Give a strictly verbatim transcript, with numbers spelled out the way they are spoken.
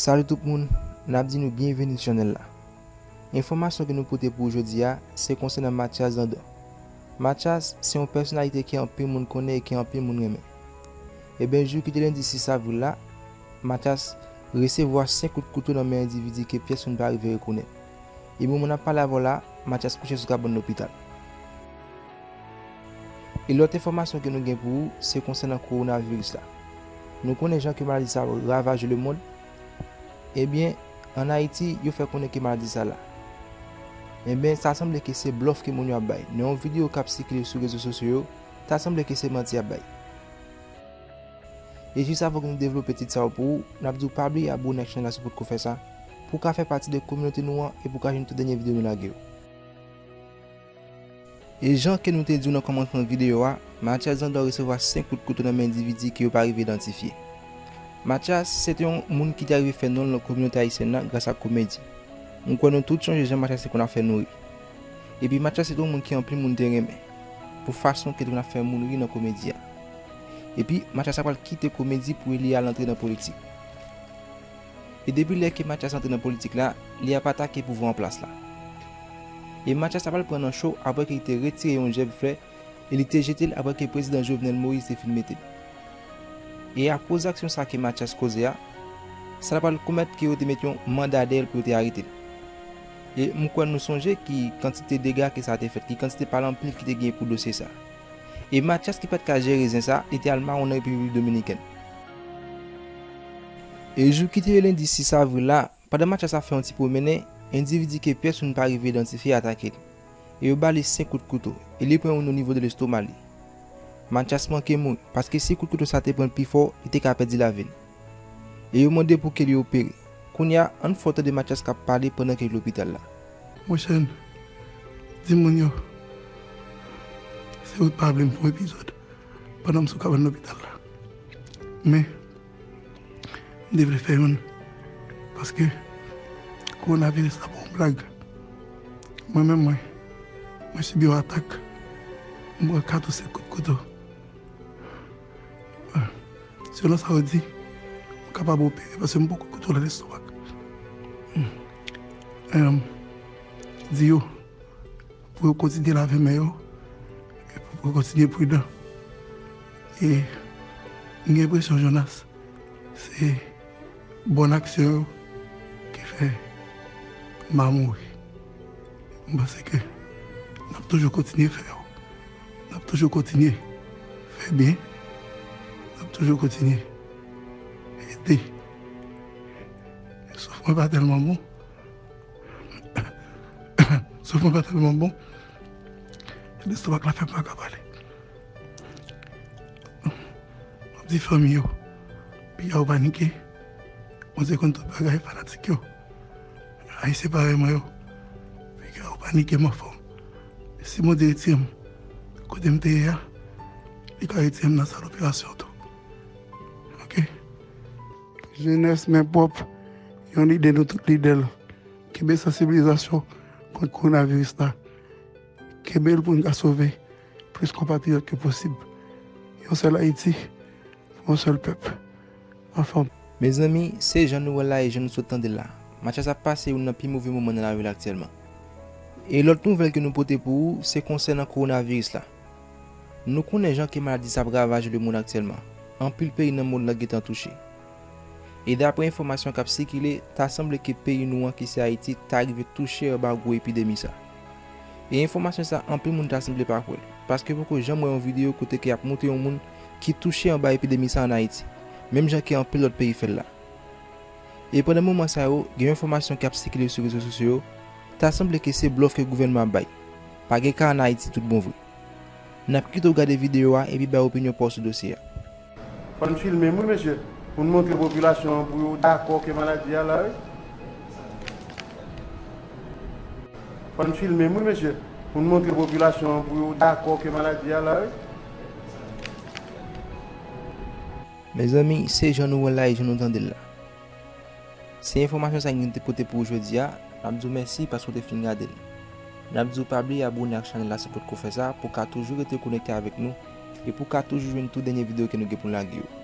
Salut tout moun, n ap di nou byenveni sou chanèl la. Enfòmasyon ke nou pote pou ou jodi a, se konsènan Mathias Dandor. Mathias se yon pèsonalite ke anpil moun konnen e ke anpil moun renmen. Ebyen, jou ki te lendi sis avril la, Mathias resevwa senk kout kouto nan men endividi ke pyès moun pa rive rekonèt. E moman n ap pale avè w la, Mathias kouche sou kabann lopital. E lòt enfòmasyon ke nou gen pou ou, se konsènan kowonaviris la. Nou konnen jan ke maladi sa ap ravaje lemonn. Ebyen, ann Ayiti, yo fè konnen ke maladi sa la. Ebyen, sa sanble ke se blòf ke moun yo ap bay. Nan yon videyo k ap sikile sou rezo sosyo yo, ta sanble ke se manti y ap bay. E jis avan ke nou devlope tit sa yo pou ou, n ap di w pa bliye abòne ak chanèl la si w potko fè sa, pou w ka fè pati de kominote nou an e pou w ka jwenn tout dènye videyo nou lage yo. E jan ke nou te di w nan kòmansman videyo a, Mathias Dandor resevwa senk kout kouto nan men endividi ke yo pa rive idantifye. Mathias se te yon moun ki te arive fè non l nan kominote ayisyèn nan gras ak komedi. M kwè nou tout sonje jan Mathias te konn ap fè nou ri. Epi Mathias se te yon moun ke anpil moun te renmen, pou fason ke l te konn ap fè moun ri nan komedi a. Epi Mathias ta pral kite komedi pou li al antre nan politik. E depi lè ke Mathias antre nan politik la, li ap atake pouvwa an plas la. E Mathias ta pral pran nan cho apre ke li te retire yon jèb flè e li te jete l apre ke prezidan Jovenel Moïse te fin mete l. E akoz aksyon sa ke Mathias koze a, sa ta pral konmèt ke yo te mete yon manda dèyè l pou yo te arete l. E m kwè nou sonje ki kantite dega ke sa te fèt, ki kantite pale anpil ki te genyen pou dosye sa. E Mathias ki pa t ka jere zen sa, li te al mawon nan Repiblik Dominikèn. E jou ki te lendi sis avril la, pandan Mathias ap fè yon ti pwomennen, endividi ke pyès moun pa rive idantifye atake l. E yo ba li senk kout kouto, e li pran youn o nivo de lestoma li. Mathias manke mouri, paske si kout kouto sa te pran l pi fò, li te ka pèdi lavi l. E yo mande pou ke li opere. Kounye a, ann fè w tande Mathias k ap pale pandan ke li lopital la. Monchè, di moun yo, si yo pa vle m fè yon epizòd pandan m sou kabann lopital la. Men, m te vle fè youn, paske kowonaviris la pa yon blag. Mwen menm, mwen, mwen sibi yon atak. M pran kat ou senk kout kouto. Selon sa yo di, m kapab opere paske m pran kout kouto nan lestomak. Em, di yo pou yo kontinye lave men yo, e pou yo kontinye pridan. E m gen enpresyon, Jonas, se bòn aksyon yo ki fè m pa mouri. M panse ke n ap toujou kontinye fè yo. N ap toujou kontinye fè byen. N ap toujou kontinye ede. Souf mwen pa tèlman bon. Souf mwen pa tèlman bon. Lestomak la fè m pa ka pale. M ap di fanmi yo, piga yo panike. Bondye konn tout bagay, fanatik yo. Ayisyen parèy mwen yo, piga yo panike, m anfòm. Si Bondye retire m kote m te ye a, li ka retire m nan sal operasyon tou. Oke? Jenès men pwòp, yon lidè nou tout lidè l. Kenbe sansibilizasyon kont kowonaviris la. Kenbe l pou n ka sove plis konpatriyòt ke posib. Yon sèl Ayiti, pou yon sèl pèp. Anfòm. Mezanmi, se jan nou wè l la e jan nou sot tande l la. Mathias ap pase youn nan pi move moman nan lavi l aktyèlman. E lòt nouvèl ke nou pote pou ou, se konsènan kowonaviris la. Nou konnen jan ke maladi sa ap ravaje lemonn aktyèlman. Anpil peyi nan mond lan gentan touche. E daprè enfòmasyon k ap sikile, ta sanble ke peyi nou an ki se Ayiti ta rive touche anba gwo epidemi sa. E enfòmasyon sa, anpil moun ta sanble pa kwè l, paske poko janm wè yon videyo kote ke y ap montre yon moun ki touche anba epidemi sa ann Ayiti, menm jan ke anpil lòt peyi fè l la. E pandan moman sa yo, gen yon enfòmasyon k ap sikile sou rezo sosyo yo, ta sanble ke se blòf ke gouvènman ap bay. Pa gen ka ann Ayiti tout bon vre. N ap kite w gade videyo a epi bay opinyon pa w sou dosye a. Fò n filme m wi, mesye, pou n montre popilasyon an pou yo dakò ke maladi a la, wi. Fò n filme m wi, mesye, pou n montre popilasyon an pou yo dakò ke maladi a la, wi. Mezanmi, se jan nou wè l la e jan nou tande l la. Se enfòmasyon sa n gen te pote pou ou jodi a. N ap di w mèsi paske w te fin gade l. N ap di w pa bliye abòne ak chanèl la si w potko fè sa, pou w ka toujou rete konekte avèk nou e pou w ka toujou jwenn tout dènye videyo ke nou gen pou n lage yo.